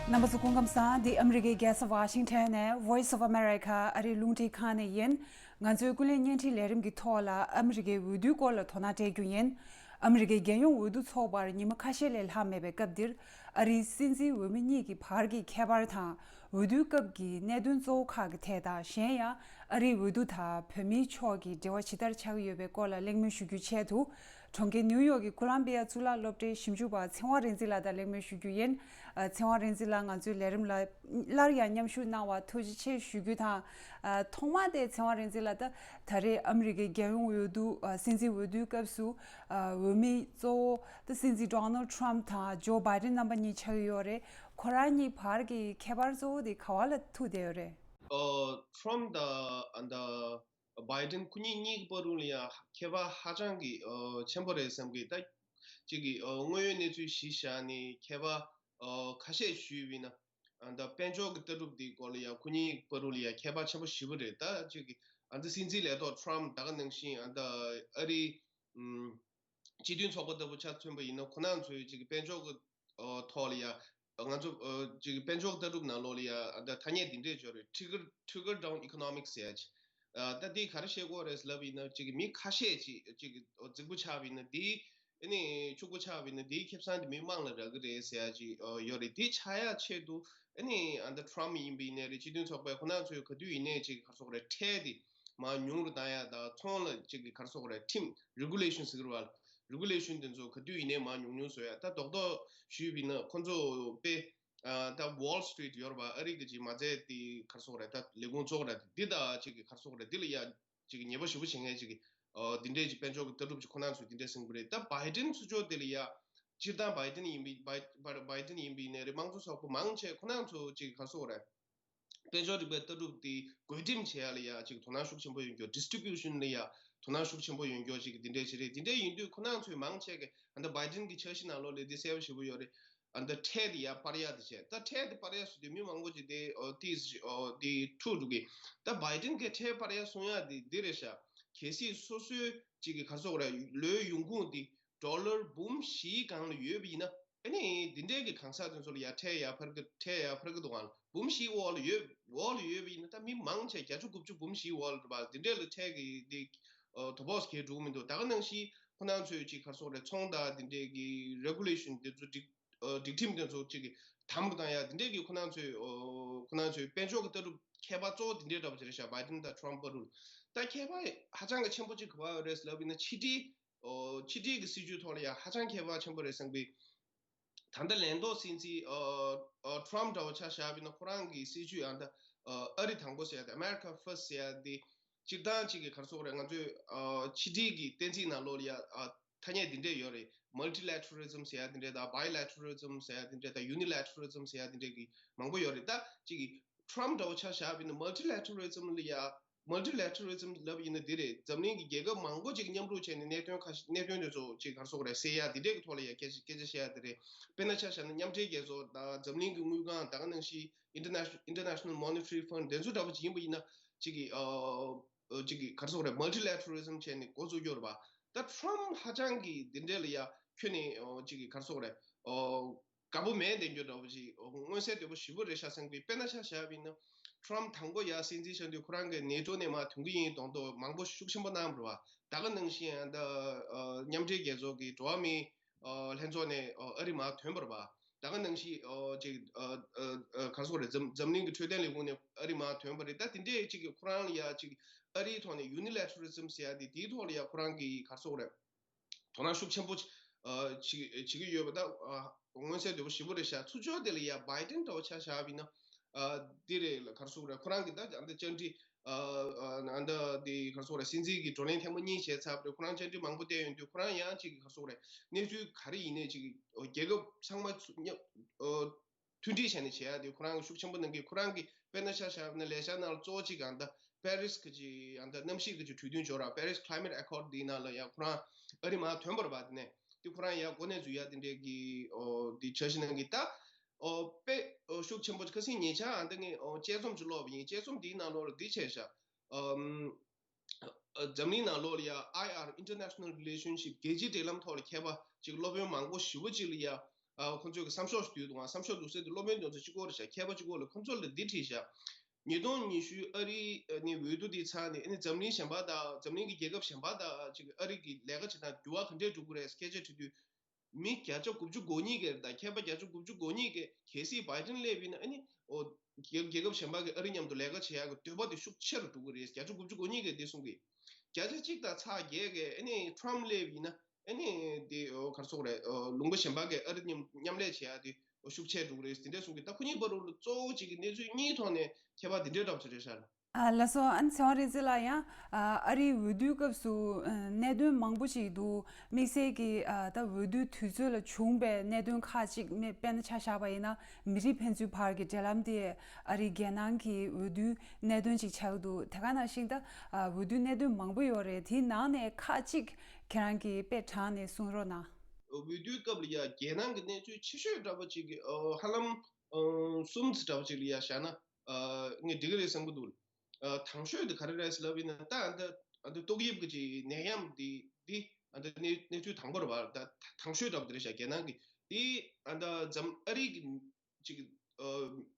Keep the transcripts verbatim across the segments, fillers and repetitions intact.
རྣམ་པ་ཚོ་སྐུ་ཁམས་བཟང་། འདི་ཨ་མི་རི་ཀའི་རྒྱལ་ས་ཝ་ཤིང་ཊོན་ནས་Voice of America ཨ་རིའི་རླུང་འཕྲིན་ཁང་ནས་ཡིན། ང་ཚོའི་ཀུན་གླེང་བརྙན་འཕྲིན་ལས་རིམ་གྱི་ཐོག་ལ་ཨ་མི་རི་ཀའི་འོས་བསྡུའི་སྐོར་ལ་དོ་སྣང་སྤྲད་རྒྱུ་ཡིན། ཨ་མི་རི་ཀའི་རྒྱལ་ཡོངས་འོས་བསྡུ་འཚོགས་པར་ཉི་མ་ཁ་ཤས་ལས་ལྷག་མེད་པའི་སྐབས་འདིར། ཨ་རིའི་སྲིད་འཛིན་འོས་མི་གཉིས་ཀྱི་བར་གྱི་ཁྱད་པར་དང་། འོས་བསྡུའི་སྐབས་ཀྱི་གནད་དོན་གཙོ་བོ་ཁག་གི་ཐད་དང་། གཞན་ཡང་ཨ་རིའི་འོས་བསྡུ་དང་བོད་མིའི་ཕྱོགས་ཀྱི་འབྲེལ་བ་ཇི་ལྟར་ཆགས་ཀྱི་ཡོད་པའི་སྐོར་ལ་གླེང་མོལ་ཞུ་རྒྱུའི་ཆེད་དུ། གྲོང་ཁྱེར་ནིའུ་ཡོག་གི་ཀོ་ལམ་བི་ཡ་གཙུག་ལག་སློབ་གྲྭའི་ཞིབ་འཇུག་པ་ཚེ་དབང་རིག་འཛིན་ལགས་དང་གླེང་མོལ་ཞུ་རྒྱུ་ཡིན། ཨ། ཚེ་དབང་རིག་འཛིན་ལགས་ང་ཚོའི་ལས་རིམ་ལ་སླར་ཡང་མཉམ་ཞུགས་གནང་བར་ཐུགས་རྗེ་ཆེ་ཞུ་རྒྱུ་དང་། ཨ། ཐོག་མར་དེ་ཚེ་དབང་རིག་འཛིན་ལགས་ད་ད་རེས་ཨ་མི་རི་ཀའི་རྒྱལ་ཡོངས་འོས་བསྡུ། ཨ། སྲིད་འཛིན་འོས་བསྡུའི་སྐབས་སུ། ཨ། འོས་མི་གཙོ་བོ་ད་སྲིད་འཛིན་ཌོ་ནལ་ཊམ་དང་ཇོ་བྷའི་ཌེན་རྣམ་པ་གཉིས་ཆགས་ཀྱི་ཡོད་རེད། ཁོ་རང་གཉིས་བར་གྱི་ཁྱད་པར་གཙོ་བོ་དེ་ག་བ་ལ་ཐུག་བསྡད་ཡོད་རེད། ཨོ། ཊམ་དང་ཨ་ད་བྷའི་ཌེན་ཁོ་གཉིས་གཉིས་ཀྱི་བར་དུ་ལ་ཡང་ཁྱད་པར་ཧ་ཅང་གི་ཨོ་ཆེན་པོ་རེད་བསམ་གི། ད་ཅིག་གི་ཨོ་དངོས་ཡོད་གནས་ཚུལ་གཞི་བཞག་ནས་ཁྱད་པར་ཨོ་ཁ་ཤས་ཞུས་པ་ཡིན་ན། ཨ་ད་དཔལ་འབྱོར་གྱི་ལྟ་གྲུབ་དེའི་སྐོར་ལ་ཡང་ཁོ་གཉིས་བར་དུ་ལ་ཡང་ཁྱད་པར་ཆེན་པོ་ཞེ་པོ་རེད། ད་ཅིག་གི་ཨ་ད་སྲིད་འཛིན་ལས་ཐོག་ཊམ་ད་ག་ནང་བཞིན་ཨ་ད་ཨ་རིའི་ཨམ་སྤྱི་མཐུན་ཚོགས་པ་ལྟ་བུ་ཆ་མཚོན་པ་ཡིན་ན། ཁོ་རང་ཚོའི་ཅིག་གི་དཔལ་འབྱོར་གྱི་ཨོ་ཐོག་ལ་ཡང་ང་ཚོ་ཨོ་ཅིག་གི་དཔལ་འབྱོར་ལྟ་གྲུབ་ནང་ལོགས་ལ་ཡང་ཨ་ད་ཐ་སྙད་འདི་འདྲས་ཡོད་རེད། ཊི་ཀལ་ཊི་ཀལ་ཌའོན་ཨི་ཀོ་ནོ་མིག་ཟེར་ཡ་ཅིག་ཨ་ད་འདི་ག་རེ་བཤད་དགོས་རེད་ལབ་ཡིན་ན། ཅིག་གི་མི་ཁ་ཤས་ཅིག་ཅིག་གི་ཨོ་རྫིག་པོ་ཆགས་པ་ཡིན་ན། འདི་ཨ་ནི་ཕྱུག་པོ་ཆགས་པ་ཡིན་ན་འདིའི་ཁེ་བཟང་དེ་མི་མང་ལ་རག་གི་རེད་ཟེར་ཡ་ཅིག་ཨོ་ཡོད་རེད། འདི་ཆགས་ཡ་ཆེད་དུ་ཨ་ནི་ཨ་ད་ཊམ་ཡིན་པ་ཡིན་ནའི་རེད། སྤྱི་མཐུན་ཚོགས་པས་ཁོ་རང་ཚོས་ག་དུས་ཡིན་ནའི་ཅིག་ག་རེ་ཟེར་དགོས་རེད། ཁྲལ་དེ་མར་ཉུང་རུ་བཏང་ཡ་དང་། ཚོང་ལ་ཅིག་གི་ག་རེ་ཟེར་དགོས་རེད། ཁྲིམས་རེ་གུ་ལེ་ཤན་ཟེར་གི་རེད་བ། རེ་གུ་ལེ་ཤན་དེ་ཚོ་ག་དུས་ཡིན་ནའི་མར་ཉུང་ཉུང་བཟོ་ཡ། ད་རྡོག་རྡོག་ཞུས་པ་ཡིན་ན་ཁོ་ཚོ་དཔེ་ཨ་ད་Wall Street ཡོད་རེད་བ། ཨ་རི་གི་ཅིག་མ་རྩ་དེ་ག་རེ་ཟེར་དགོས་རེད། ད་ལས་ཁུངས་གཙོ་བོ་རེད། འདི་དང་ཅིག་གི་ག་རེ་ཟེར་དགོས་རེད། འདི་ལ་ཡ་ཅིག་ཉེས་པ་ཞེ་པོ་བྱེད་མཁན་ཅིག་གི་ཨ་འདི་འདྲའི་ཅིག་དཔལ་འབྱོར་གྱི་ལྟ་གྲུབ་ཅིག་ཁོ་རང་ཚོས་འདི་འདྲས་གསུངས་པ་རེད། ད་བྷའི་ཌེན་ཚུར་ཕྱོགས་དེ་ལ་ཡ་སྤྱིར་བཏང་བྷའི་ཌེན་ཡིན་པའི་བྷའི་བྷའི་བྷའི་ཌེན་ཡིན་པ་ཡིན་ནའི་རེད། དམངས་གཙོ་ཚོགས་པ་མང་ཆེ་ཁོ་རང་ཚོ་ཅིག་ག་རེ་ཟེར་དགོས་རེད། དཔལ་འབྱོར་རིག་པའི་ལྟ་གྲུབ་དེ་བགོ་འགྲེམས་བྱེད་ཡ་ལ་ཡ་ཅིག་དོ་སྣང་ཤུགས་ཆེན་པོ་ཡོད་རྒྱུ། ཌི་སི་ཊི་རི་བིའུ་ཤན་ལ་ཡ་དོ་སྣང་ཤུགས་ཆེན་པོ་ཡོད་རྒྱུ་ཅིག་འདི་འདྲས་ཅིག་རེད། འདི་འདྲས་ཡིན་དུས་ཁོ་རང་ཚོའི་མང་ཆེ་གི་ཨ་ད་བྷའི་ཌེན་གྱི་འཆར་གཞི་ནང་ལོགས་ལ་འདི་གསལ་པོ་ཞེ་པོ་ཡོད་རེད། ཨ་ད་ཁྲལ་དེ་ཡར་སྤར་ཡ་དེ་བྱས། ད་ཁྲལ་དེ་སྤར་ཡ་སུ་དེ་མི་མང་པོ་ཅིག་དེ་ཨོ་དེ་ཨོ་དེ་ཐུག་འགྲོ་གི། ད་བྷའི་ཌེན་གྱི་ཁྲལ་སྤར་ཡ་གསུང་ཡ་དེ་འདི་རེད་ཤག་གལ་སྲིད་སོ་སོའི་ཅིག་གི་ག་རེ་ཟེར་དགོས་རེད། ལོའི་ཡོང་ཁུངས་དེ་ཌོ་ལར་འབུམ་བཞིའི་སྒང་ལ་ཡོད་པ་ཡིན་ན། ཨ་ནི་འདི་འདྲའི་གི་གང་ཟག་དེ་ཚོ་ལ་ཡ་ཁྲལ་ཡར་འཕར་གི། ཁྲལ་ཡར་འཕར་གི་འདུག་ག་འབུམ་བཞིའི་འོག་ལ་ཡོད། འོག་ལ་ཡོད་པ་ཡིན་ན་ད་མི་མང་ཆེ་བརྒྱད་ཅུ་དགུ་བཅུ་འབུམ་བཞིའི་འོག་ལ་རེད་པ། འདི་འདྲའི་ལ་ཁྲལ་གི་འདི་ཨོ་དོ་བོགས་གས་འགྲོ་གི་མི་འདུག་ད་ག་ནང་བཞིན་ཁོ་རང་ཚོའི་ཅིག་ག་རེ་ཟེར་དགོས་རེད། ཚོང་དང་འདི་འདྲའི་གི་རེ་གུ་ལེ་ཤན་དེ་ཚོ་སྒྲིག་ཨོ་སྒྲིག་ཁྲིམས་དེ་ཚོ་ཅིག་གི་དམ་རུ་བཏང་ཡ་འདི་འདྲའི་གི་ཁོ་རང་ཚོའི་ཨོ་ཁོ་རང་ཚོའི་དཔལ་འབྱོར་གི་ལྟ་གྲུབ་ཁྱད་པར་གཙོ་བོ་འདི་འདྲའི་འདྲ་པོ་ཅིག་རེད་ཤག་བྷའི་ཌེན་དང་ཊམ་བར་དུ། ད་ཁྱད་པར་ཧ་ཅང་གི་ཆེན་པོ་ཅིག་ག་པར་ཡོད་རེད་ལབ་ཡིན་ན། ཕྱི་འབྲེལ་ཨོ་ཕྱི་འབྲེལ་གྱི་སྲིད་ཇུས་ཐོག་ལ་ཡང་ཧ་ཅང་ཁྱད་པར་ཆེན་པོ་རེད་བསམ་གི། ད་ལྟ་ལས་ཐོག་སྲིད་འཛིན་ཨོ་ཨོ་ཊམ་འདྲ་བོ་ཆ་བཞག་པ་ཡིན་ན། ཁོ་རང་གི་སྲིད་ཇུས་ཨ་ད་ཨ་རི་དང་པོ་ཟེར་ཡ་དེ། America First ཟེར་ཡ་དེ་སྤྱིར་བཏང་ཅིག་གི་ག་རེ་ཟེར་དགོས་རེད། ང་ཚོའི་ཨོ་ཕྱི་འབྲེལ་གྱི་གཏན་ཚིགས་ནང་ལོགས་ལ་ཡ་ཨ་ཐ་སྙད་འདི་འདྲས་ཡོད་རེད། Multilateralism ཟེར་ཡ་འདི་འདྲས་དང་། Bilateralism ཟེར་ཡ་འདི་འདྲས་དང་། Unilateralism ཟེར་ཡ་འདི་འདྲས་ཀྱི་མང་པོ་ཡོད་རེད། ད་ཅིག་གི་ཊམ་འདྲ་བོ་ཆ་བཞག་པ་ཡིན་ན། Multilateralism ལ་ཡ་Multilateralism ལབ་ཡིན་ན་འདི་རེད། འཛམ་གླིང་གི་རྒྱལ་ཁབ་མང་པོ་ཅིག་མཉམ་རུབ་བྱས་ནས་གནད་དོན་ཁ་ཤས་གནད་དོན་དེ་ཚོ་ཅིག་ག་རེ་ཟེར་དགོས་རེད། སེལ་ཡ་འདི་འདྲས་ཀྱི་ཐོག་ལ་ཡ་སྐད་ཆ་སྐད་ཆ་བཤད་ཡ་དེ་རེད། དཔེར་ན་ཆ་བཞག་ན་མཉམ་འབྲེལ་རྒྱལ་ཚོགས་དང་འཛམ་གླིང་གི་དངུལ་ཁང་། ད་ག་ནང་བཞིན་International International Monetary Fund དེ་ཚོ་འདྲ་པོ་ཅིག་ཡིན་པ་ཡིན་ན། ཅིག་གི་ཨ་ཅིག་གི་ག་རེ་ཟེར་དགོས་རེད། Multilateralism བྱས་ནས་འགོ་བཙུགས་རྒྱུ་རེད་པ། ད་ཊམ་ཧ་ཅང་གི་འདི་འདྲས་ལ་ཡ་ཁྱོན་ནས་ཨོ་ཅིག་གི་ག་རེ་ཟེར་དགོས་རེད། ཨོ་དགའ་པོ་མེད་བསྡད་རྒྱུ་འདྲ་པོ་ཅིག་ཨོ་མངོན་གསལ་དོད་པོ་ཞེ་པོ་རེད་ཤག་བསམ་གི། དཔེར་ན་ཆ་བཞག་པ་ཡིན་ན། ཊམ་དང་པོ་ཡར་སྲིད་འཛིན་ཆགས་དུས་ཁོ་རང་གིས་ནེ་ཊོ་ནས་མར་ཐོན་གི་ཡིན་མདོག་མདོག་མང་པོ་ཤུགས་ཆེན་པོ་གནང་བ་རེད་པ། ད་ག་ནང་བཞིན་ཨ་ད་ཨ་མཉམ་འབྲེལ་རྒྱལ་ཚོགས་ཀྱི་འགྲོ་བ་མིའི་ཨ་ལྷན་ཚོགས་ནས་ཨ་ཨ་རི་མར་ཐོན་པ་རེད་པ། ད་ག་ནང་བཞིན་ཨོ་ཅིག་ཨ་ཨ་ཨ་ག་རེ་ཟེར་དགོས་རེད། འཛམ་འཛམ་གླིང་གི་འཕྲོད་བསྟེན་ལས་ཁུངས་ནས་ཨ་རི་མར་ཐོན་པ་རེད། ད་དེ་འདྲས་ཅིག་གི་ཁོ་རང་ལ་ཡ་ཅིག་ཨ་རིའི་ཐོག་ནས་Unilateralism ཟེར་ཡ་དེ། དེའི་ཐོག་ལ་ཡ་ཁོ་རང་གིས་ག་རེ་ཟེར་དགོས་རེད། དོ་སྣང་ཤུགས་ཆེན་པོ་ཨ་བྱེད་བྱེད་ཀྱི་ཡོད་པ་ད་ཨ་མངོན་གསལ་དོད་པོ་ཞེ་པོ་རེད་ཤག་ཚུར་ཕྱོགས་དེ་ལ་ཡ་བྷའི་ཌེན་འདྲ་བོ་ཆ་བཞག་པ་ཡིན་ན། ཨ་འདི་རེད་ལ། ག་རེ་ཟེར་དགོས་རེད། ཁོ་རང་གིས་ད་ཨ་ད་བཅར་འདྲི་ཨ་ཨ་ད་འདི་ག་རེ་ཟེར་དགོས་རེད། སྲིད་འཛིན་གྱི་བགྲོ་གླེང་ཐེངས་མ་གཉིས་བྱས་ཚར་བ་རེད། ཁོ་རང་བཅར་འདྲི་མང་པོ་བསྟན་ཡོང་དུས། ཁོ་རང་ཡང་ཅིག་ག་རེ་ཟེར་དགོས་རེད། གནས་ཚུལ་ག་རེ་ཡིན་ནའི་ཅིག་རྒྱལ་ཁབ་ཚང་མ་ཚུ་མཉམ་ཨ་མཐུན་སྒྲིལ་བྱས་ནས་བྱེད་ཡ་དེ་ཁོ་རང་གིས་ཤུགས་ཆེན་པོ་གནང་གི། ཁོ་རང་གིས་དཔེར་ན་ཆ་བཞག་ན་ལས་འཆར་ནང་ལ་གཙོ་བོ་གཅིག་ཨ་ད་པེ་རིས་གི་ཅིག་ཨ་ད་གནམ་གཤིས་ཀྱི་ཅིག་གྲོས་མཐུན་ཅིག་ཡོད་ར། Paris Climate Accord འདིའི་ནང་ལ་ཡང་ཁོ་རང་ཨ་རི་མར་ཐོན་པ་རེད་པ། དེ་ནས་དེ་ཁོ་རང་ཡང་འགོ་ནས་འཛུལ་ཡ་དེ་འདྲས་ཀྱི་ཨོ་དེ་འཆར་གཞི་གནང་གི། ད་ཨོ་དཔེ་ཨོ་ཤུགས་ཆེན་པོ་ཅིག་ཁ་སང་ཉེ་ཆར་ཨ་ད་ངས་ཨོ་དཔྱད་རྩོམ་ཅིག་ཀློག་པ་ཡིན། དཔྱད་རྩོམ་འདིའི་ནང་ལོགས་ལ་འདི་བྱས་ཤག་ཨམ། འཛམ་གླིང་ནང་ལོགས་ལ་ཡ་ཨའི་ཨར། International Relationship རྒྱལ་སྤྱིའི་འབྲེལ་ལམ་ཐོག་ལ་མཁས་པ་ཅིག་སློབ་དཔོན་མང་པོ་ཞེ་པོ་ཅིག་ལ་ཡ་ ཨ་ཁོང་ཚོས་ཀྱི་བསམ་ཤོག་ཞིག་བསྡུས་འདུག་ཨ་བསམ་ཤོག་བསྡུ་སའི་དེ་སློབ་དཔོན་དེ་ཚོ་གཅིག་པོ་རེད་ཤག་མཁས་པ་གཅིག་པོ་ལ་ཁོང་ཚོ་ལ་འདི་བྲིས་ཤག་ཉིས་སྟོང་ཉི་ཤུ་ཨ་རིའི་ཨ་ནི་འོས་བསྡུ་དེ་ཚར་ནས་ཨ་ནི་འཛམ་གླིང་གཞན་པ་དང་འཛམ་གླིང་གི་རྒྱལ་ཁབ་གཞན་པ་དང་ཅིག་ཨ་རི་གི་ལས་ཀ་བྱེད་སྟངས་འགྱུར་བ་ག་འདྲས་འགྲོ་གི་རེད་སྐད་ཆ་དྲིས་དུས། མི་བརྒྱ་ཆ་དགུ་བཅུ་གོ་གཉིས་ཀས་རེད་ད། མཁས་པ་བརྒྱ་ཆ་དགུ་བཅུ་གོ་གཉིས་ཀས་གལ་སྲིད་བྷའི་ཌེན་སླེབས་ཡིན་ན་ཨ་ནི་ཨོ་རྒྱལ་རྒྱལ་ཁབ་གཞན་པ་གི་ཨ་རི་མཉམ་དུ་ལས་ཀ་བྱེད་ཡག་གི་འདོད་པ་དེ་ཤུགས་ཆེ་རུ་འགྲོ་གི་རེད། བརྒྱ་ཆ་དགུ་བཅུ་གོ་གཉིས་ཀས་དེ་གསུང་གི། བརྒྱ་ཆ་གཅིག་དང་ཚེག་བརྒྱད་ཀས་ཨ་ནི་ཊམ་སླེབས་ཡིན་ན་ཨ་ནི་དེ་ཨོ་ག་རེ་ཟེར་དགོས་རེད། ཨོ་ལུང་པ་གཞན་པ་གས་ཨ་རི་མཉམ་མཉམ་ལས་བྱེད་ཡག་དེ་ཨོ་ཤུགས་ཆེ་འགྲོ་གི་རེད། དེ་འདྲས་གསུང་གི། ད་ཁོ་གཉིས་བར་དུ་ལ་གཙོ་བོ་གཅིག་གི་གནས་ཚུལ་གཉིས་ཐོག་ནས་ཁྱད་པར་དེ་འདྲས་འདྲ་པོ་ཅིག་རེད་ཤག་ཨ་ལགས་སོ། ཨ་ནི་ཚེ་དབང་རིག་འཛིན་ལགས་ཡང་ཨ་ཨ་རིའི་འོས་བསྡུའི་སྐབས་སུ་ཨ་གནད་དོན་མང་པོ་ཞིག་འདུག་དམིགས་བསལ་གྱི་ཨ་ད་འོས་བསྡུའི་དུས་ཚོད་ལ་བྱུང་པའི་གནད་དོན་ཁག་ཅིག་མེད་དཔེར་ན་ཆ་བཞག་པ་ཡིན་ན་མི་རིགས་ཕན་ཚུན་བར་གྱི་འབྲེལ་ལམ་དེ་ཨ་རིའི་རྒྱལ་ནང་གི་འོས་བསྡུའི་གནད་དོན་ཅིག་ཆགས་འདུག་དེ་ག་ནང་བཞིན་ད་ཨ་འོས་བསྡུའི་གནད་དོན་མང་པོ་ཡོད་རེད། དེའི་ནང་ནས་ཁག་ཅིག་ཁྱེད་རང་གིས་དཔེ་དྲངས་ནས་གསུང་རོགས་གནང་། འོས་བསྡུའི་སྐབས་ལ་ཡ་རྒྱལ་ནང་གི་གནས་ཚུལ་ཆེ་ཤོས་འདྲ་པོ་ཅིག་གི་ཨ་ཧ་ལམ་ཨ་གསུམ་ཙམ་འདྲ་པོ་ཅིག་ལ་ཡ་བཞག་ན་ཨ་ངས་འགྲིག་གི་རེད་བསམ་གི་འདུག་ཨ་དང་ཤོས་དེ་ག་རེ་རེད་ཟེར་ལབ་ཡིན་ན་ད་ཨ་འདི་ཨ་འདི་ཏོག་དབྱིབས་ཀྱི་ཅིག་ནད་ཡམས་འདི་འདི་ཨ་འདི་གནས་གནས་ཚུལ་དང་པོ་རེད་བ། ད་དང་ཤོས་འདྲ་པོ་དེ་རེད་ཤག་རྒྱལ་ནང་གི་དེ་ཨ་འདི་འཛམ་ཨ་རི་གི་ཅིག་ཨ་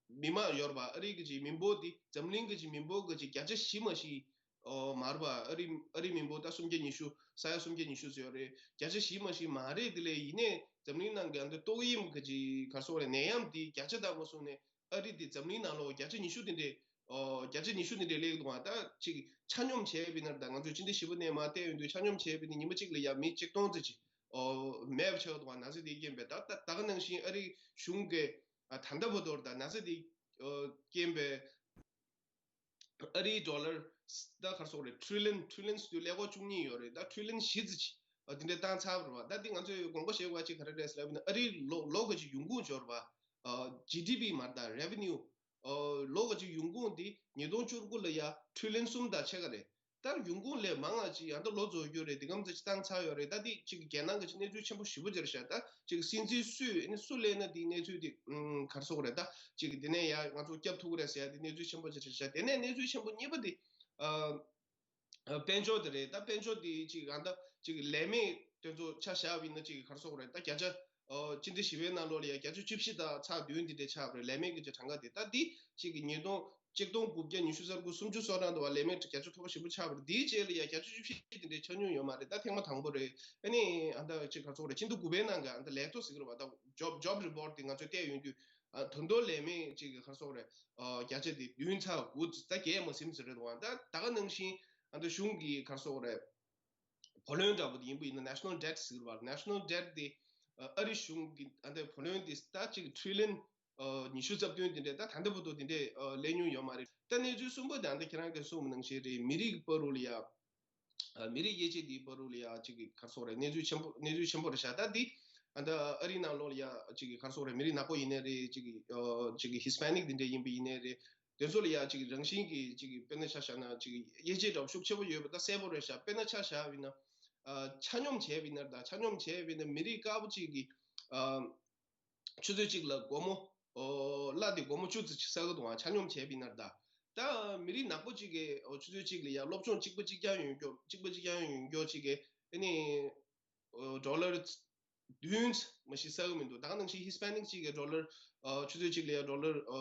མི་མང་ཡོད་རེད་བ། ཨ་རི་གི་ཅིག་མི་འབོར་འདི་འཛམ་གླིང་གི་ཅིག་མི་འབོར་གི་ཅིག་བརྒྱ་ཆ་བཞི་མ་ཞིག་ཨོ་མ་རེད་བ། ཨ་རི་ཨ་རི་མི་འབོར་ད་སུམ་བརྒྱ་ཉི་ཤུ་ས་ཡ་སུམ་བརྒྱ་ཉི་ཤུ་ཙམ་ཡོད་རེད། བརྒྱ་ཆ་བཞི་མ་ཞིག་མ་རེད། དེ་ལས་ཡིན་ནའི་འཛམ་གླིང་ནང་གི་ཨ་འདི་ཏོག་དབྱིབས་གི་ཅིག་ག་རེ་ཟེར་དགོས་རེད། ནད་ཡམས་འདི་བརྒྱ་ཆ་ལྟ་བུ་སོང་ནས་ཨ་རི་འདི་འཛམ་གླིང་ནང་ལོགས་བརྒྱ་ཆ་ཉི་ཤུ་དེ་འདྲས་ཨོ་བརྒྱ་ཆ་ཉི་ཤུ་དེ་འདྲས་སླེབས་འདུག་བ། ད་ཅིག་ཆ་སྙོམས་བྱས་པ་ཡིན་ན་ད་ང་ཚོས་སྤྱི་ཟླ་བཞི་པ་ནས་མར་བལྟས་ཡོང་དུས་ཆ་སྙོམས་བྱས་པ་ཡིན་ན་ཉི་མ་གཅིག་ལ་ཡ་མི་ཆིག་སྟོང་ཙམ་ཅིག་ཨོ་མེད་པ་ཆགས་འདུག་བ། ན་ཚ་དེའི་རྐྱེན་པས། ད་ད་ད་ག་ནང་བཞིན་ཨ་རི་གཞུང་གིས་ཨ་ད་ལྟ་བར་དུ་ད་ན་ཚ་དེའི་ཨོ་རྐྱེན་པས། ཨ་རིའི་ཌོ་ལར་ད་ག་རེ་ཟེར་དགོས་རེད། ཊི་རི་ལི་ཡན་ཊི་རི་ལི་ཡན་ཟེར་དུས་ཀླད་ཀོར་བཅུ་གཉིས་ཡོད་རེད། ད་ཊི་རི་ལི་ཡན་བཞི་ཙམ་ཅིག་ཨ་དེ་འདྲས་བཏང་ཚར་བ་རེད་བ། ད་འདི་ང་ཚོས་དགོངས་པ་བཞེས་དགོས་པ་ཅིག་ག་རེ་རེད་ཟེར་ལབ་ན་ཨ་རིའི་ལོ་ལོ་ག་ཅིག་ཡོང་ཁུངས་འབྱོར་བ་ཨ་ཇི་ཌི་པི་མ་རེད་ད་རེ་ཝེ་ནིའུ་ཨ་ལོ་ག་ཅིག་ཡོང་ཁུངས་འདི་ཉིས་སྟོང་བཅུ་དགུ་ལ་ཡ་ཊི་རི་ལི་ཡན་གསུམ་དང་ཕྱེད་ཀ་རེད། ད་ཡོང་ཁུངས་ལས་མང་བ་ཅིག་ཡང་ད་ལོ་རྫོགས་རྒྱུ་རེད། འདི་གམ་ཙམ་ཅིག་བཏང་ཚར་ཡོད་རེད། ད་འདི་ཅིག་རྒྱལ་ནང་གི་ཅིག་གནས་ཚུལ་ཆེན་པོ་ཞེ་པོ་ཅིག་རེད་ཤག་ད་ཅིག་སྲིད་འཛིན་སུས་ཨ་ནི་སུ་སླེབས་ན་འདི་གནས་ཚུལ་འདི་ཨུམ་ག་རེ་ཟེར་དགོས་རེད། ད་ཅིག་འདི་ནས་ཡ་ང་ཚོ་སྐྱོབ་ཐུབ་ཀྱི་རེད་ཟེར་ཡ་འདི་གནས་ཚུལ་ཆེན་པོ་ཅིག་རེད་ཤག་དེ་ནས་གནས་ཚུལ་ཆེན་པོ་གཉིས་པ་འདི་ཨ་ཨ་དཔལ་འབྱོར་དེ་རེད། ད་དཔལ་འབྱོར་འདི་ཅིག་ཨ་ད་ཅིག་ལས་མེད་དེ་ཚོ་ཆ་བཞག་པ་ཡིན་ན་ཅིག་ག་རེ་ཟེར་དགོས་རེད། ད་བརྒྱ་ཆ་ཨོ་སྤྱི་ཟླ་བཞི་པའི་ནང་ལོགས་ལ་ཡ་བརྒྱ་ཆ་བཅུ་བཞི་དང་ཚེག་བདུན་འདི་འདྲས་ཆགས་པ་རེད། ལས་མེད་ཀྱི་གྲངས་ཀ་དེ་ད་འདི་གཅིག་གི་ཉིས་སྟོང་ཆིག་སྟོང་དགུ་བརྒྱ་ཉི་ཤུ་རྩ་དགུ་སུམ་ཅུ་སོ་གྲངས་འདུག་བ། ལས་མེད་བརྒྱ་ཆ་ཐོག་ཞེ་པོ་ཆགས་པ་རེད། འདིའི་རྗེས་ལ་ཡ་བརྒྱ་ཆ་བཅུ་བཞི་འདི་འདྲས་ཆ་སྙོམས་ཡོད་མ་རེད། ད་ཐེངས་མ་དང་པོ་རེད། ཨ་ནི་ཨ་ད་ཅིག་ག་རེ་ཟེར་དགོས་རེད། ཕྱི་ཟླ་དགུ་པའི་ནང་གི་ཨ་ད་ལས་ཐོ་ཟེར་གི་རེད་བ། ད་ཇོབ་ཇོབ་རི་པོར་ཊི་འདི་ང་ཚོས་བལྟས་ཡོང་དུས་ཨ་ད་དུང་ལས་མེད་ཅིག་གི་ག་རེ་ཟེར་དགོས་རེད། ཨ་བརྒྱ་ཆ་འདི་བདུན་ཚེག་དགུ་ད་བརྒྱད་མ་ཟིན་ཟེར་རེད་བ། ད་ད་ག་ནང་བཞིན་ཨ་ད་གཞུང་གི་ག་རེ་ཟེར་དགོས་རེད། བུ་ལོན་འདྲ་པོ་དེ་ཡིན་པ་ཡིན་ན་ནེ་ཤ་ནལ་ཌེབ་ཟེར་བ། ནེ་ཤ་ནལ་ཌེབ་དེ་ཨ་རི་གཞུང་གི་ཨ་འདི་བུ་ལོན་དེ་ད་ཅིག་ཊི་རི་ལི་ཡན་ཨ་ཉི་ཤུ་རྩ་བདུན་དེ་འདྲས་ད་ད་ལྟ་བར་དུ་དེ་འདྲས་ཨ་སླེབས་མྱོང་ཡོད་མ་རེད། ད་གནས་ཚུལ་གསུམ་པ་དེ་ཨ་འདི་ཁྱེད་རང་གིས་གསུངས་པ་ནང་བཞིན་རེད། མི་རིགས་བར་དུ་ལ་ཡ་ཨ་མི་རིགས་དབྱེ་འབྱེད་དེ་བར་དུ་ལ་ཡ་ཅིག་གི་ག་རེ་ཟེར་དགོས་རེད། གནས་ཚུལ་ཆེན་པོ་གནས་ཚུལ་ཆེན་པོ་རེད་ཤག་ད་འདི་ཨ་འདི་ཨ་རི་ནང་ལོགས་ལ་ཡ་ཅིག་གི་ག་རེ་ཟེར་དགོས་རེད། མི་རིགས་ནག་པོ་ཡིན་ནའི་རེད། ཅིག་གི་ཨ་ཅིག་གི་ཧི་སི་པེ་ནིག་དེ་འདྲས་ཡིན་པ་ཡིན་ནའི་རེད། དེ་ཚོ་ལ་ཡ་ཅིག་རང་བཞིན་གྱི་ཅིག་དཔེར་ན་ཆ་བཞག་ན་ཅིག་དབྱེ་འབྱེད་འདྲ་པོ་ཤུགས་ཆེ་པོ་ཡོད་པ་ད་གསལ་པོ་རེད་ཤག་དཔེར་ན་ཆ་བཞག་པ་ཡིན་ན་ཨ་ཆ་སྙོམས་བྱས་པ་ཡིན་ན་ད་ཆ་སྙོམས་བྱས་པ་ཡིན་ན་མི་རིགས་དཀར་པོ་ཅིག་གི་ཨ་ཆུ་ཚོད་གཅིག་ལ་སྒོར་མོ་ཨོ་གླ་དེ་སྒོར་མོ་བཅུ་ཙམ་ཅིག་བསགས་ཀྱི་འདུག་ཨ་ཆ་སྙོམས་བྱས་པ་ཡིན་ན་ད། ད་མི་རིགས་ནག་པོ་ཅིག་གི་ཨོ་ཆུ་ཚོད་གཅིག་ལ་ཡ་སློབ་སྦྱོང་གཅིག་པ་གཅིག་རྐྱང་ཡོད་མཁན་གཅིག་པ་གཅིག་རྐྱང་ཡོད་མཁན་ཅིག་གི་ཨ་ནི་ཨོ་ཌོ་ལར་བདུན་མ་ཞིག་བསགས་ཀྱི་མི་འདུག་ད་ག་ནང་བཞིན་ཧི་སི་པེ་ནིག་ཅིག་གིས་ཌོ་ལར་ཨ་ཆུ་ཚོད་གཅིག་ལ་ཡ་ཌོ་ལར་ཨ་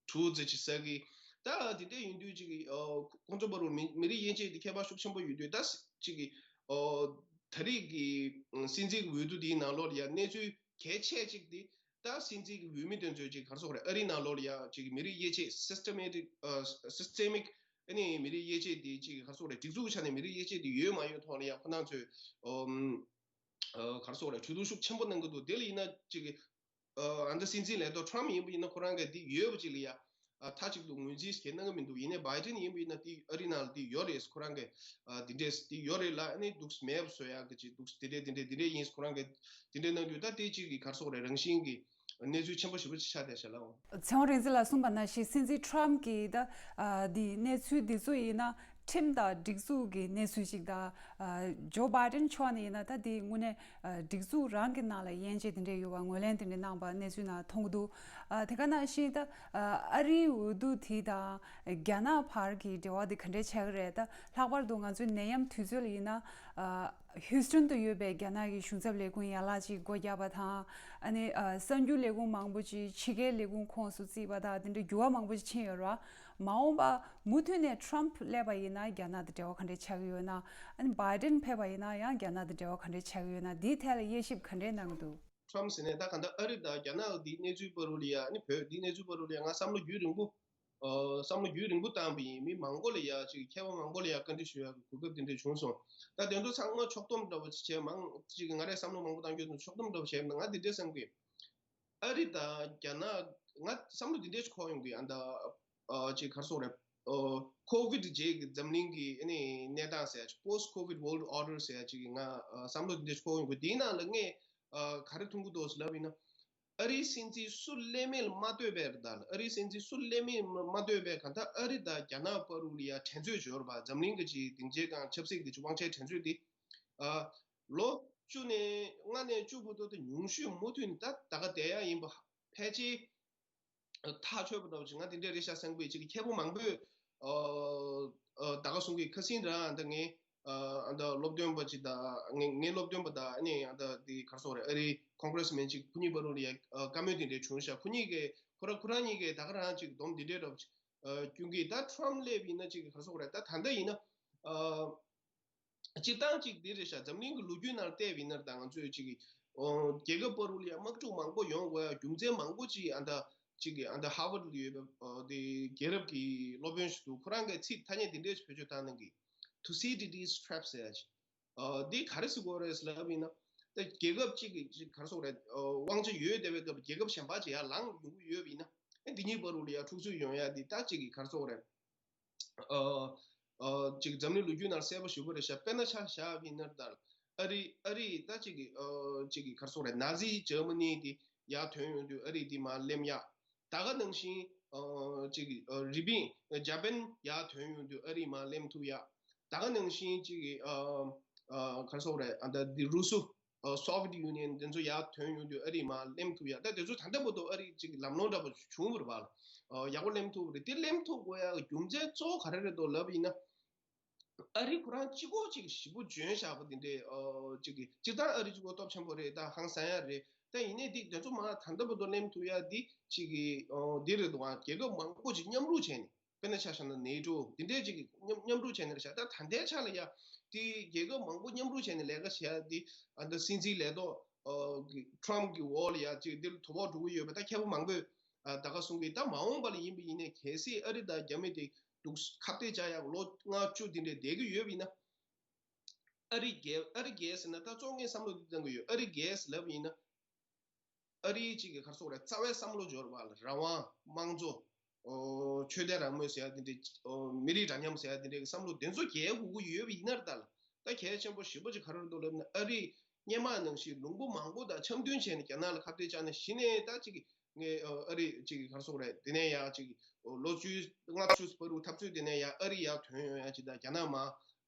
དྲུག་ཙམ་ཅིག་བསགས་ཀྱི། ད་དེ་འདྲ་ཡིན་དུས་ཅིག་གི་ཨ་ཁོང་ཚོ་བར་དུ་མི་མི་རིགས་དབྱེ་འབྱེད་དེ་ཁྱད་པར་ཤུགས་ཆེན་པོ་ཡོད་དུས་ད་ཅིག་གི་ཨ་ད་རེས་ཀྱི་སྲིད་འཛིན་འོས་བསྡུ་དེའི་ནང་ལོགས་ལ་ཡ་གནས་ཚུལ་གལ་ཆེ་གཅིག་དེ་ད་སྲིད་འཛིན་གྱི་འོས་མི་དེ་ཚོས་ཅིག་ག་རེ་ཟེར་དགོས་རེད། ཨ་རིའི་ནང་ལོགས་ལ་ཡ་ཅིག་མི་རིགས་དབྱེ་འབྱེད་སི་སི་ཊེ་མེ་ཊིག་ཨ་སི་སི་ཊེ་མིག་ཨ་ནི་མི་རིགས་དབྱེ་འབྱེད་དེ་ཅིག་ག་རེ་ཟེར་དགོས་རེད། སྒྲིག་འཛུགས་ཀྱི་ཆ་ནས་མི་རིགས་དབྱེ་འབྱེད་དེ་ཡོད་མ་ཡོད་ཐོག་ལ་ཡ་ཁོ་རང་ཚོས་ཨམ་ཨ་ག་རེ་ཟེར་དགོས་རེད། གྲོས་བསྡུར་ཤུགས་ཆེན་པོ་གནང་གི་འདུག་དེ་ལ་ཡིན་ན་ཅིག་ཨ་ཨ་ད་སྲིད་འཛིན་ལས་ཐོག་ཊམ་ཡིན་པ་ཡིན་ན་ཁོ་རང་གིས་འདི་ཡོད་པ་ཅིག་ལ་ཡ་ཨ་མཐའ་གཅིག་ཏུ་ངོས་འཛིན་ཞིག་གནང་གི་མི་འདུག་ཡིན་ནའི་བྷའི་ཌེན་ཡིན་པ་ཡིན་ན་དེ་ཨ་རི་ནང་ལ་དེ་ཡོད་རེད། ཁོ་རང་གིས་ཨ་དེ་འདྲས་དེ་ཡོད་རེད་ལབ་ཨ་ནི་འདུག་མེད་པ་བཟོ་ཡག་གི་ཅིག་འདུག་དེ་འདྲས་དེ་འདྲས་དེ་འདྲས་ཡིན། ཁོ་རང་གིས་དེ་འདྲས་གནང་དུས་ད་དེ་གཅིག་གི་ག་རེ་ཟེར་དགོས་རེད། རང་བཞིན་གྱི་གནས་ཚུལ་ཆེན་པོ་ཞེ་པོ་ཅིག་ཆགས་བསྡད་ཤག་ལགས། ཚེ་དབང་རིག་འཛིན་ལགས་གསུངས་པ་ནང་བཞིན་སྲིད་འཛིན་ཊམ་གྱིས་ད་ཨ་དེ་གནས་ཚུལ་འདི་ཚོ་ཡིན་ན་ཁྲིམས་དང་སྒྲིག་འཛུགས་ཀྱི་གནས་ཚུལ་ཞིག་དང་ཨ་ཇོ་བྷའི་ཌེན་ཕྱོགས་ནས་ཡིན་ན་ད་དེ་དངོས་གནས་ཨ་སྒྲིག་འཛུགས་རང་གི་ནང་ལ་དབྱེ་འབྱེད་དེ་འདྲས་ཡོད་པ་ངོས་ལེན་དེ་འདྲས་གནང་པ་གནས་ཚུལ་ནང་མཐོང་གི་འདུག་ཨ་དེ་ག་ནང་བཞིན་ད་ཨ་ཨ་རིའི་འོས་བསྡུ་དེ་དང་རྒྱ་ནག་བར་གྱི་འབྲེལ་བ་དེ་ག་འདྲས་ཆགས་ཀྱི་རེད། ད་ལྷག་པར་དུ་ང་ཚོའི་ནད་ཡམས་དུས་ཚོད་ལ་ཡིན་ན་ ཨ། ཧིའུ་སི་ཊོན་དུ་ཡོད་པའི་རྒྱ་ནག་གི་གཞུང་ཚབ་ལས་ཁུངས་ཡན་ལག་ཅིག་སྒོ་བརྒྱབ་པ་དང་། ཨ་ནི་ཨ་གསར་འགྱུར་ལས་ཁུངས་མང་པོ་ཅིག་ཕྱི་རྒྱལ་ལས་ཁུངས་ཁོངས་སུ་བརྩིས་པ་དང་། དེ་འདྲའི་འགྱུར་བ་མང་པོ་ཅིག་ཕྱིན་ཡོད་རེད་བ། མ་འོངས་པ་མུ་མཐུད་ནས་ཊམ་ཕ་སླེབས་པ་ཡིན་ན་རྒྱ་ནག་དང་འབྲེལ་བ་ག་འདྲས་ཆགས་ཀྱི་ཡོད་ན། ཨ་ནི་བྷའི་ཌེན་ཕེབས་པ་ཡིན་ན་ཡང་རྒྱ་ནག་དང་འབྲེལ་བ་ག་འདྲས་ཆགས་ཀྱི་ཡོད་ན། འདིའི་ཐད་ལ་དབྱེ་ཞིབ་ག་འདྲས་གནང་གི་འདུག་ཊམ་ཕ་ཟེར་ནས་ད་གང་ལྟར་ཨ་རི་དང་རྒྱ་ནག་འདིའི་གནས་ཚུལ་བར་དུ་ལ་ཡ། ཨ་ནི་བོད་འདིའི་གནས་ཚུལ་བར་དུ་ལ་ཡ་ང་བསམ་བློ་རྒྱུན་རིང་པོ། ཨ། བསམ་བློ་རྒྱུན་རིང་པོ་བཏང་པ་ཡིན། མི་མང་པོ་ལ་ཡ་ཅིག་མཁས་པ་མང་པོ་ལ་ཡ་བཀའ་འདྲི་ཞུ་ཡག་གི་གོ་སྐབས་དེ་འདྲ་བྱུང་སོང་། ད་དེ་ཚོ་ཚང་མ་ཕྱོགས་བསྡོམས་འདྲ་བོ་བྱས། མང་ཅིག་ང་རས་བསམ་བློ་མང་པོ་བཏང་རྒྱུ་དང་ཕྱོགས་བསྡོམས་འདྲ་བོ་བྱས་ན། ང་འདི་འདྲས་བསམ་གི། ཨ་རི་དང་རྒྱ་ནག་ང་བསམ་བློ་འདི་འདྲས་འཁོར་ཡོང་གི། ཨ་ད་ཨ་ཅིག་ག་རེ་ཟེར་དགོས་རེད། ཨ་ཁོ་ཝིད་རྗེས་ཀྱི་འཛམ་གླིང་གི་ཨ་ནི་གནས་སྟངས་ཟེར་ཡ་ཅིག Post COVID World Order ཟེར་ཡ་ཅིག་གི་ང་ཨ་བསམ་བློ་འདི་འདྲས་འཁོར་ཡོང་གི། དེའི་ནང་ལ་ངས་ཨ་ག་རེ་མཐོང་གི་འདུག་ཟེར་ལབ་ཡིན་ན། ཨ་རིའི་སྲིད་འཛིན་སུ་སླེབས་མིན་ལ་མ་ལྟོས་པའི་རེད་ད། ཨ་རིའི་སྲིད་འཛིན་སུ་སླེབས་མིན་ལ་མ་ལྟོས་པའི་གང་ལྟར་ཨ་རི་དང་རྒྱ་ནག་བར་དུ་ལ་ཡ་འགྲན་རྩོད་བྱེད་ཡོད་རེད་པ། འཛམ་གླིང་གི་ཅིག་སྡིངས་ཆའི་སྒང་ཆབ་སྲིད་ཀྱི་ཅིག་དབང་ཆའི་འགྲན་རྩོད་འདི། ཨ་ལོ་བཅུ་ནས་ལྔ་ནས་བཅུ་བར་དུ་དེ་ཉུང་ཤོས་མུ་མཐུད་ནས་ད་ད་ག་བསྡད་ཡག་ཡིན་པ་ཕལ་ཆེར་ཐག་ཆོད་པ་འདྲ་བོ་ཅིག་ང་དེ་འདྲས་རེད་ཤག་བསམ་གི། ཅིག་མཁས་པོ་མང་པོས་ཨ་ཨ་ད་ག་གསུང་གི། ཁ་སང་རང་ཨ་ད་ངའི་ཨ་ཨ་ད་སློབ་སྟོན་པ་ཅིག་དང་། ངའི་ངའི་སློབ་སྟོན་པ་དང་། ཨ་ནི་ཨ་ད་དེ་ག་རེ་ཟེར་དགོས་རེད། ཨ་རིའི་ཀོང་གྷི་རེ་སི་མེན་ཅིག་ཁོ་གཉིས་བར་དུ་ལ་ཡ་ཨ་བཀའ་མོལ་དེ་འདྲས་བྱུང་ཤག་ཁོ་གཉིས་ཀས་ཁོ་ར་ཁོ་རང་གཉིས་ཀས་ད་ག་རང་ཅིག་སྡོམ་དེ་འདྲས་འདྲ་བོ་ཅིག་ཨ་སྐྱོན་གི། ད་ཊམ་ཕ་སླེབས་ཡིན་ན་ཅིག་ག་རེ་ཟེར་དགོས་རེད། ད་ད་ལྟ་ཡིན་ན་ཨ། སྤྱིར་བཏང་ཅིག་འདི་རེད་ཤག་འཛམ་གླིང་གི་ལོ་རྒྱུས་ནང་བལྟས་པ་ཡིན་ན། ད་ང་ཚོས་ཅིག་ཨོ་རྒྱལ་ཁབ་བར་དུ་ལ་ཡ་དམག་འཁྲུག་མང་པོ་ཡོང་དགོས་ཡ་རྒྱུ་མཚན་མང་པོ་ཅིག་ཨ་ད་ཅིག་ཨ་ད་ཧར་ཝརཌ་ལ་ཡོད་པའི་ཨོ་དེ་རྒྱལ་རབས་ཀྱི་སློབ་དཔོན་ཞིག་འདུག་ཁོ་རང་གིས་ཚིག་ཐ་སྙད་འདི་འདྲས་ཞིག་བེད་སྤྱོད་བཏང་གནང་གི། Thucydides' trap ཟེར་ཡ་ཅིག་ཨོ་འདི་ག་རེ་ཟེར་དགོས་རེད་ལབ་ཡིན་ན། ད་རྒྱལ་ཁབ་ཅིག་གི་ཅིག་ག་རེ་ཟེར་དགོས་རེད། ཨོ་དབང་ཆ་ཡོད་བསྡད་པའི་སྐབས་རྒྱལ་ཁབ་གཞན་པ་ཅིག་ཡར་ལངས་ཡོང་གི་ཡོད་པ་ཡིན་ན། ཨེ་འདི་གཉིས་བར་དུ་ལ་ཡ་འཁྲུག་རྩོད་ཡོང་ཡ་འདི་ད་ཅིག་གི་ག་རེ་ཟེར་དགོས་རེད། ཨ་ཨ་ཅིག་འཛམ་གླིང་ལོ་རྒྱུས་ནང་གསལ་པོ་ཞེ་པོ་རེད་ཤག་དཔེར་ན་ཆ་བཞག་པ་ཡིན་ན། ད་ཨ་རི་ཨ་རི་ད་ཅིག་གི་ཨ་ཅིག་གི་ག་རེ་ཟེར་དགོས་རེད། ནཱ་ཛི་འཇར་མ་ནི་དེ་ཡར་ཐོན་ཡོང་དུས་ཨ་རི་དེ་མར་གླེམ་ཡག་ད་ག་ནང་བཞིན་ཨ་ཅིག་གི་ཨ་རི་པིན་ཇ་པན་ཡར་ཐོན་ཡོང་དུས་ཨ་རི་མར་གླེམ་ཐུབ་ཡག་ད་ག་ནང་བཞིན་ཅིག་གི་ཨ་ཨ་ག་རེ་ཟེར་དགོས་རེད། ཨ་ད་འདི་རུ་སུ། ཨ་Soviet Union དེ་ཚོ་ཡར་ཐོན་ཡོང་དུས་ཨ་རི་མར་གླེམ་ཐུབ་ཡ། ད་དེ་ཚོ་ད་ལྟ་བར་དུ་ཨ་རི་ཅིག་ལམ་ལྷོང་འདྲ་པོ་བྱུང་བ་རེད་པ། ཨ་ཡག་པོ་གླེམ་ཐུབ་པ་རེད། དེ་གླེམ་ཐུབ་དགོས་ཡ་གི་རྒྱུ་མཚན་གཙོ་བོ་ག་རེ་རེད་འདུག་ལབ་ཡིན་ན། ཨ་རི་ཁོ་རང་གཅིག་པོ་ཅིག་ཞེ་པོ་འཇོན་ཤག་པ་དེ་འདྲས། ཨ་ཅིག་གི་སྤྱིར་བཏང་ཨ་རི་གཅིག་པོ་སྟོབས་ཆེན་པོ་རེད། ད་ཧང་སང་ཡ་རེད། ད་ཡིན་ནའི་དེ་དེ་ཚོ་མར་ད་ལྟ་བར་དུ་གླེམ་ཐུབ་ཡ་དེ་ཅིག་གི་ཨ་འདི་རེད་འདུག་ཨ་རྒྱལ་ཁབ་མང་པོ་ཅིག་མཉམ་རུབ་བྱས་ནས། དཔེར་ན་ཆ་བཞག་ན་ནེ་ཊོ་འདི་འདྲས་ཅིག་གི་མཉམ་མཉམ་རུབ་བྱས་ནས་རེད་ཤག་ད་ད་ལྟའི་ཆ་ལ་ཡ་དེ་རྒྱལ་ཁབ་མང་པོ་མཉམ་རུབ་བྱས་ནས་ལས་ཀ་བྱེད་ཡ་དེ། ཨ་ད་སྲིད་འཛིན་ལས་ཐོག་ཨ་གི་ཊམ་ཕ་གི་འོག་ལ་ཡ་ཅིག་འདིར་དོ་ཕོག་འགྲོ་གི་ཡོད་པ་ད་མཁས་པོ་མང་པོས་ཨ་ད་ག་གསུང་གི། ད་མ་འོངས་པ་ལ་ཡིན་པ་ཡིན་ནའི་གལ་སྲིད་ཨ་རི་དང་རྒྱ་མི་དེ་འདུག་ཁ་གཏད་བཅག་ཡག་ལོ་ལྔ་བཅུ་འདི་འདྲས་བསྡད་ཀྱི་ཡོད་པ་ཡིན་ན། ཨ་རི་རྒྱལ་ཨ་རི་རྒྱལ་ཟེར་ན། ད་གཙོ་ངས་བསམ་བློ་འདི་བཏང་གི་ཡོད། ཨ་རི་རྒྱལ་ཟེར་ལབ་ཡིན་ན། ཨ་རིའི་གཅིག་གི་ག་རེ་ཟེར་དགོས་རེད། རྩ་བའི་བསམ་བློ་འབྱོར་བ་ལ་རང་དབང་། དམངས་གཙོ། ཨོ་ཆོས་དད་རང་མོས་ཟེར་ཡ་དེ་འདྲའི། ཨོ་མི་རིགས་འདྲ་མཉམ་ཟེར་ཡ་དེ་འདྲའི་བསམ་བློ་དེ་ཚོ་རྒྱལ་དགོས་ཀྱི་ཡོད་པ་ཡིན་ན། ད་ལ་ད་གལ་ཆེན་པོ་ཞེ་པོ་ཅིག་ག་རེ་རེད་འདུག་ལབ་ན། ཨ་རིས་སྔོན་མ་ནང་བཞིན་ལུང་པ་མང་པོ་དང་འཆམ་མཐུན་བྱས་ནས་རྒྱ་ནག་ལ་ཁ་གཏད་བཅག་ནས་གཞི་ནས་ད་ཅིག་ངས་ཨ་རི་ཅིག་ག་རེ་ཟེར་དགོས་རེད། དེ་ནས་ཡ་ཅིག་ལོ་བཅུ་ལྔ་བཅུ་བར་དུ་འཐབ་རྩོད་དེ་ནས་ཡ་ཨ་རི་ཡར་ཐོན་ཡོང་ཡ་ཅིག་དང་། རྒྱ་ནག་མར་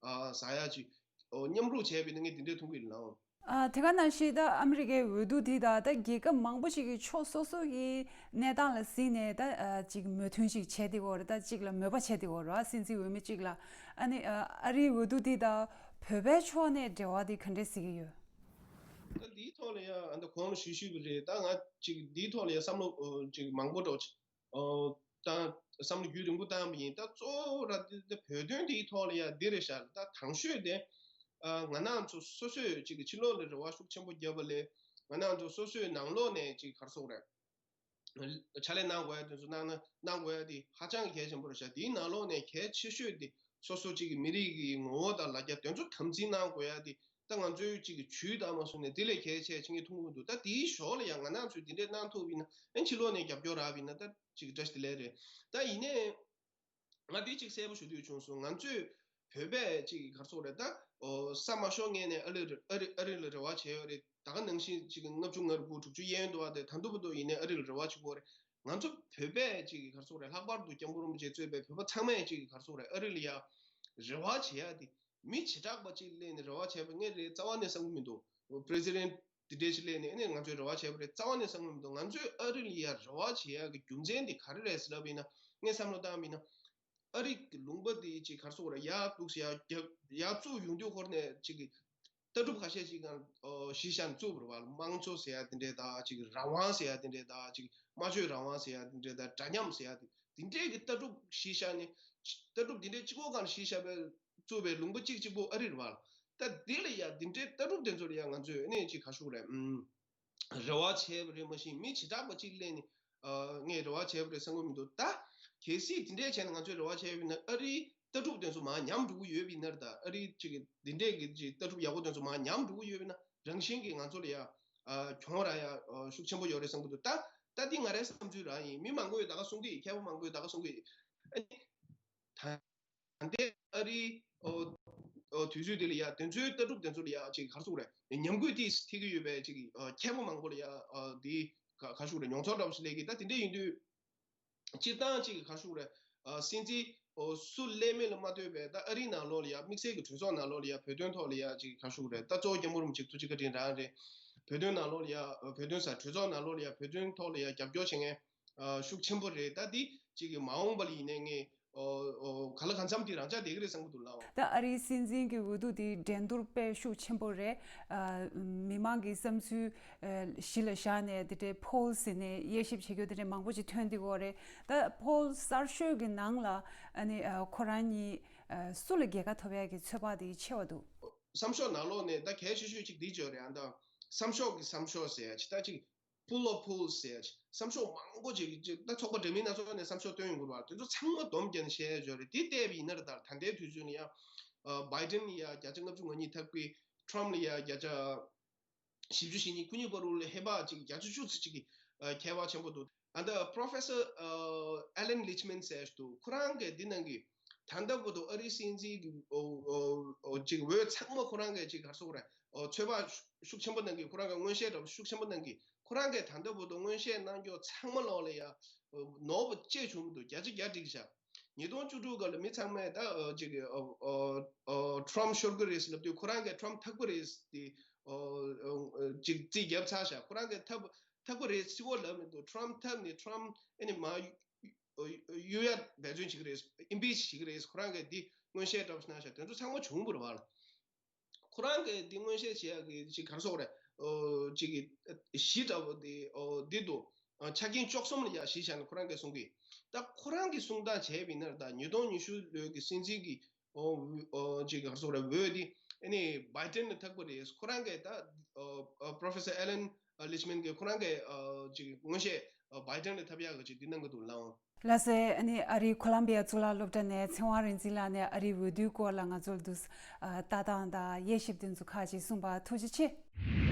ཟ་ཡ་ཅིག་མཉམ་རུབ་བྱས་པ་ཡིན་ན་ངས་དེ་འདྲས་མཐོང་གི་ཡོད་ལགས། ཨ་དེ་ག་ནང་བཞིན་ད་ཨ་མི་རི་ཀའི་འོས་བསྡུ་འདི་དང་། ད་རྒྱལ་ཁབ་མང་པོ་ཞིག་གིས་ཕྱོགས་སོ་སོ་གི་གནས་སྟངས་ལ་གཟིགས་ནས་ད་ཨ་ཅིག་མོས་མཐུན་ཅིག་བྱས་བསྡད་ཀྱི་ཡོད་རེད། ད་གཅིག་ལ་མོས་པ་བྱས་བསྡད་ཀྱི་ཡོད་རེད་བ། སྲིད་འཛིན་འོས་མི་གཅིག་ལ། ཨ་ནི་ཨ་ཨ་རིའི་འོས་བསྡུ་འདི་དང་བོད་པའི་ཕྱོགས་ནས་འབྲེལ་བ་འདི་ག་འདྲས་གཟིགས་ཀྱི་ཡོད། ད་འདིའི་ཐོག་ལ་ཡང་ཨ་ད་གོང་ལ་ཞུས་ཞུས་པ་རེད། ད་ང་ཅིག་འདིའི་ཐོག་ལ་ཡང་བསམ་བློ་ཨོ་ཅིག་མང་པོ་འདྲ་བོ་ཅིག་ཨོ་ད་བསམ་བློ་རྒྱུན་རིང་པོ་བཏང་བ་ཡིན། ད་གཙོ་བོ་ར་འདི་ད་བོད་དོན་འདིའི་ཐོག་ལ་ཡང་འདི་རེད་ཤག་ད་དང་ཤོས་དེ་ཨ་ང་རང་ཚོ་སོ་སོས་ཅིག་གི་ཕྱི་ལོགས་ལ་རེ་བ་ཤུགས་ཆེན་པོ་བརྒྱབ་པ་ལས། ང་རང་ཚོ་སོ་སོའི་ནང་ལོགས་ནས་ཅིག་ག་རེ་ཟེར་དགོས་རེད། ཕྱག་ལས་གནང་དགོས་ཡ་དེ་ཚོ་གནང་ན་གནང་དགོས་ཡ་དེ་ཧ་ཅང་གི་གལ་ཆེན་པོ་རེད་ཤག་དེའི་ནང་ལོགས་ནས་གལ་ཆེ་ཤོས་དེ་སོ་སོ་གཅིག་གི་མི་རིགས་ཀྱི་ངོ་བོ་དང་ལ་རྒྱ་དེ་ཚོ་དམ་འཛིན་གནང་དགོས་ཡ་དེ། ད་ང་ཚོའི་གཅིག་གི་ཇུས་དང་མ་སོང་ནས་དེ་ལས་གལ་ཆེ་ཆེ་ངས་མཐོང་གི་མི་འདུག་ད་དེའི་ཞོར་ལ་ཡང་ང་རང་ཚོས་དེ་འདྲས་གནང་ཐུབ་པ་ཡིན་ན། ཨ་ཕྱི་ལོགས་ནས་རྒྱབ་སྐྱོར་རག་པ་ཡིན་ན་ད་གཅིག་བཀྲ་ཤིས་བདེ་ལེགས་རེད། ད་ཡིན་ནའི། ང་དེ་གཅིག་གསལ་པོ་ཞུ་འདོད་བྱུང་སོང་། ང་ཚོས་བོད་པས་གཅིག་ག་རེ་ཟེར་དགོས་རེད། ད་ཨོ་ས་མ་ཤོར་སྔོན་ནས་ཨ་རི་ཨ་རི་ཨ་རི་ལ་རེ་བ་བྱས་ཡོད་རེད། ད་ག་ནང་བཞིན་གཅིག་ལྔ་བཅུ་ང་དགུ་དྲུག་ཅུ་གཡས་གཡོན་དུ་བ་དེ་ད་དུང་བར་དུ་ཡིན་ནའི་ཨ་རི་ལ་རེ་བ་བྱེད་དགོས་རེད། ང་ཚོ་བོད་པས་གཅིག་ག་རེ་ཟེར་དགོས་རེད། ལྷག་པར་དུ་སྐྱབས་མགོན་རིན་པོ་ཆེ་གཙོས་པའི་བོད་པ་ཚང་མས་གཅིག་ག་རེ་ཟེར་དགོས་རེད། ཨ་རི་ལ་ཡ་རེ་བ་བྱེད་ཡ་དེ་མི་བྱེ་བྲག་པ་གཅིག་སླེབས་ནས་རེ་བ་བྱས་པ་ངས་རེད་རྩ་བ་ནས་བསམ་གྱི་མི་འདུག President དེ་འདྲས་ཞིག་སླེབས་ནས་ཨ་ནི་ང་ཚོས་རེ་བ་བྱས་པ་རེད་རྩ་བ་ནས་བསམ་གྱི་མི་འདུག་ང་ཚོས་ཨ་རི་ལ་ཡ་རེ་བ་བྱེད་ཡག་གི་རྒྱུ་མཚན་དེ་ག་རེ་རེད་ཟེར་ལབ་པ་ཡིན་ན། ངས་བསམ་བློ་བཏང་བ་ཡིན་ན། ཨ་རི་གི་ལུང་པ་དེ་ཅིག་ག་རེ་ཟེར་དགོས་རེད། ཡར་འདུག་སེ་ཡར་རྒྱབ་ཡར་བཙུགས་ཡོང་དུས་ཁོ་ནས་ཅིག་གི་ལྟ་གྲུབ་ཁ་ཤས་ཅིག་གང་ཨོ་གཞི་བཞག་ནས་བཙུགས་པ་རེད་བ། དམངས་གཙོ་ཟེར་ཡ་དེ་འདྲས་དང་ཅིག་རང་དབང་ཟེར་ཡ་དེ་འདྲས་དང་ཅིག་སྨྲ་བརྗོད་རང་དབང་ཟེར་ཡ་དེ་འདྲས་དང་འདྲ་མཉམ་ཟེར་ཡ་དེ་དེ་འདྲས་ཀྱི་ལྟ་གྲུབ་གཞི་བཞག་ནས་ལྟ་གྲུབ་དེ་འདྲས་གཅིག་པོ་གང་གཞི་བཞག་པའི་བཙུགས་པའི་ལུང་པ་གཅིག་གཅིག་པོ་ཨ་རི་རེད་བ། ད་དེ་ལ་ཡ་དེ་འདྲའི་ལྟ་གྲུབ་དེ་ཚོ་ལ་ཡ་ང་ཚོས་ཨ་ནི་ཅིག་ག་རེ་ཟེར་དགོས་རེད། ཨམ། རེ་བ་བྱས་པ་རེད། མ་གཞི་མི་བྱེ་བྲག་པ་གཅིག་སླེབས་ནས་ཨ་ངས་རེ་བ་བྱས་པ་རེད་བསམ་གྱི་མི་འདུག་ད་གལ་སྲིད་དེ་འདྲས་བྱས་ན་ང་ཚོས་རེ་བ་བྱས་པ་ཡིན་ན་ཨ་རིའི་ལྟ་གྲུབ་དེ་ཚོ་མར་ཉམས་འགྲོ་གི་ཡོད་པ་ཡིན་ན་རེད། ད་ཨ་རིའི་ཅིག་གི་དེ་འདྲས་ཀྱི་ཅིག་ལྟ་གྲུབ་ཡག་པོ་དེ་ཚོ་མར་ཉམས་འགྲོ་གི་ཡོད་པ་ཡིན་ན་རང་བཞིན་གྱིས་ང་ཚོ་ལ་ཡ་ཨ་གྱོང་རག་ཡ་ཨ་ཤུགས་ཆེན་པོ་ཡོད་རེད་བསམ་གྱི་འདུག་ད་ད་འདི་ང་རའི་བསམ་ཚུལ་རང་ཡིན། མི་མང་པོས་ད་ག་གསུང་གི་ཡིན། མཁས་པ་མང་པོས་ད་ག་གསུང་གི་ཡིན། ཨ་ནི་ད། ད་ལྟའི་ཨ་རིའི་ཨོ་ཨོ་དུས་ཚོད་འདི་ལ་ཡ་དེ་ཚོའི་ལྟ་གྲུབ་དེ་ཚོ་ལ་ཡ་ཅིག་ག་རེ་ཟེར་དགོས་རེད། ཉམས་རྒུད་ཏོག་ཙམ་ཐེབས་ཀྱི་ཡོད་པའི་ཅིག་ཨ་མཁས་པ་མང་པོ་ལ་ཡ་ཨ་འདི་ག་ག་རེ་ཟེར་དགོས་རེད། མྱོང་ཚོར་འདྲ་པོ་ཞིག་སླེབས་ཀྱི། ད་དེ་འདྲ་ཡིན་དུས་སྤྱིར་བཏང་ཅིག་ག་རེ་ཟེར་དགོས་རེད། ཨ་སྲིད་འཛིན་ཨོ་སུ་སླེབས་མིན་ལ་མ་ལྟོས་པའི་ད་ཨ་རིའི་ནང་ལོགས་ལ་ཡ་དམིགས་བསལ་གྱི་གྲོས་ཚོགས་ནང་ལོགས་ལ་ཡ་བོད་དོན་ཐོག་ལ་ཡ་ཅིག་ག་རེ་ཟེར་དགོས་རེད། ད་གཙོ་བོ་སྐྱབས་མགོན་རིན་པོ་ཆེ་ཐུགས་རྗེ་བཀའ་དྲིན་རང་རེད། བོད་དོན་ནང་ལོགས་ལ་ཡ་བོད་དོན་ས་གྲོས་ཚོགས་ནང་ལོགས་ལ་ཡ་བོད་དོན་ཐོག་ལ་ཡ་རྒྱབ་སྐྱོར་བྱེད་མཁན། ཨ་ཤུགས་ཆེན་པོ་རེད། ད་འདི་གཅིག་གི་མ་འོངས་པ་ལ་ཡིན་ནའི་ངས་ཨོ་ཨོ་གང་ལ་གང་འཚམ་འདི་རང་འཇགས་བསྡད་ཀྱི་རེད་བསམ་གྱི་འདུག་ལགས། ད་ཨ་རིའི་སྲིད་འཛིན་གྱི་འོས་བསྡུ་འདི་འགྲན་བསྡུར་དཔེ་ཤུགས་ཆེན་པོ་རེད། ཨ་མི་མང་གི་བསམ་ཚུལ་ཨ་གཞི་ལ་བཞག་ནས་དེ་འདྲའི་ཕོལ་ཟེར་ནས་དབྱེ་ཞིབ་བྱེད་རྒྱུ་དེ་འདྲའི་མང་པོ་ཅིག་ཐོན་བསྡད་ཀྱི་ཡོད་རེད། ད་ཕོལ་གསར་ཤོས་ཀྱི་ནང་ལ་ཨ་ནི་ཨ་ཁོ་རང་གཉིས་ཨ་སུ་ལ་རྒྱལ་ཁ་ཐོབ་ཡག་གི་ཚོད་དཔག་དེ་ཆེ་བ་འདུག་བསམ་ཤོག་ནང་ལོགས་ནས་ད་གལ་ཆེ་ཤོས་གཅིག་འདི་བརྗོད་རེད། ཨ་ད་བསམ་ཤོག་གི་བསམ་ཤོག་ཟེར་ཡ་ཅིག་ད་ཅིག Pool of Polls ཟེར་ཡ་ཅིག་བསམ་ཤོག་མང་པོ་ཅིག་ཅིག་ད་ཚོགས་པ་འདྲ་མིན་སྣ་ཚོགས་ནས་བསམ་ཤོག་བཏོན་ཡོང་གི་རེད་བ། དེ་ཚོ་ཚང་མ་སྡོམ་བརྒྱབ་ནས་བཤད་ཡ་ཅིག་ཡོད་རེད། དེ་བལྟས་པ་ཡིན་ན་རེད། ད་ད་ལྟའི་དུས་ཚོད་ལ་ཡ་ཨ་བྷའི་ཌེན་ཡ་བརྒྱ་ཆ་ལྔ་བཅུ་ང་གཉིས་ཐག་པ། ཊམ་ལ་ཡ་བརྒྱ་ཆ་བཞི་བཅུ་ཞེ་གཉིས། ཁོ་གཉིས་བར་དུ་ལ་ཧེ་བག་ཅིག་བརྒྱ་ཆ་བཅུ་ཙམ་ཅིག་གི་ཨ་ཁྱད་པར་ཆེན་པོ་འདུག་ཨ་ད་Professor ཨ་Alan Lichtman ཟེར་འདུག་ཁོ་རང་གིས་འདི་གནང་གི། ད་ལྟ་བར་དུ་ཨ་རིའི་སྲིད་འཛིན་གྱི་ཨོ་ཨོ་ཨོ་ཅིག་འོས་ཚང་མ་ཁོ་རང་གིས་ཅིག་ག་རེ་ཟེར་དགོས་རེད། ཨོ་ཚོད་དཔག་ཤུགས་ཆེན་པོ་གནང་གི། ཁོ་རང་གིས་མངོན་བཤད་འདྲ་པོ་ཤུགས་ཆེན་པོ་གནང་གི། ཁོ་རང་གིས་ད་ལྟ་བར་དུ་མངོན་བཤད་གནང་རྒྱུ་ཚང་མ་ལོག་ལ་ཡ་ཨོ་ནོར་བ་ཅི་བྱུང་མི་འདུག་བརྒྱ་ཆ་བརྒྱ་འགྲིག་བཞག་ཉིས་སྟོང་བཅུ་དྲུག་སྐབས་ལ་མི་ཚང་མས་ད་ཨོ་ཅིག་ཨོ་ཨོ་ཨོ་ཊམ་ཤོར་གི་རེད་ལབ་དུས་ཁོ་རང་གིས་ཊམ་ཐག་པ་རེད་དེ་ཨོ་ཨོ་ཅིག་རྩིས་བརྒྱབ་ཚར་བཞག་ཁོ་རང་གིས་ཐག་ཐག་པ་རེད་ཅིག་པོ་ལབ་མི་འདུག་ཊམ་ཐག་ནི་ཊམ་ཨ་ནི་མ་གཡུག་ཡ་འབད་བརྩོན་བྱེད་ཀྱི་རེད། ཨིམ་པིཆ་བྱེད་ཀྱི་རེད། ཁོ་རང་གིས་འདི་མངོན་བཤད་འདྲ་པོ་གནང་བཞག་དེ་ཚོ་ཚང་མ་བྱུང་བ་རེད་བ། ཁོ་རང་གིས་འདི་མངོན་བཤད་བྱེད་ཡག་གི་ཅིག་ག་རེ་ཟེར་དགོས་རེད། ཨོ་ཅིག་གི་གཞི་འདྲ་པོ་འདི་ཨོ་འདི་འདུག་ཨ་ཆ་རྐྱེན་བཅུ་གསུམ་ལ་ཡ་གཞི་བཞག་ནས་ཁོ་རང་གིས་གསུང་གི། ད་ཁོ་རང་གིས་གསུང་སྟངས་བྱས་པ་ཡིན་ན་ད་ཉིས་སྟོང་ཉི་ཤུ་ལོའི་གི་སྲིད་འཛིན་གྱི་ཨོ་ཨོ་ཅིག་ག་རེ་ཟེར་དགོས་རེད། འོས་འདི་ཨ་ནི་བྷའི་ཌེན་ལ་ཐག་པ་རེད། ཁོ་རང་གིས་ད་ཨོ་ཨོ་Professor Alan Lichtman གིས་ཁོ་རང་གིས་ཨོ་ཅིག་མངོན་བཤད་ཨོ་བྷའི་ཌེན་ལ་ཐག་ཡག་གི་ཅིག་འདི་གནང་གི་འདུག་ལགས། ལགས་སོ། ཨ་ནི་ཨ་རིའི་ཁོ་ལམ་བི་ཡ་གཙུག་ལག་སློབ་གྲྭ་ནས་ཚེ་དབང་རིག་འཛིན་ལགས་ནས་ཨ་རིའི་འོས་བསྡུའི་སྐོར་ལ་ང་ཚོར་འདུག་ཨ་ལྟ་སྟངས་དང་དབྱེ་ཞིབ་དེ་ཚོ་ཁག་ཅིག་གསུངས་པ་ཐུགས་རྗེ་ཆེ།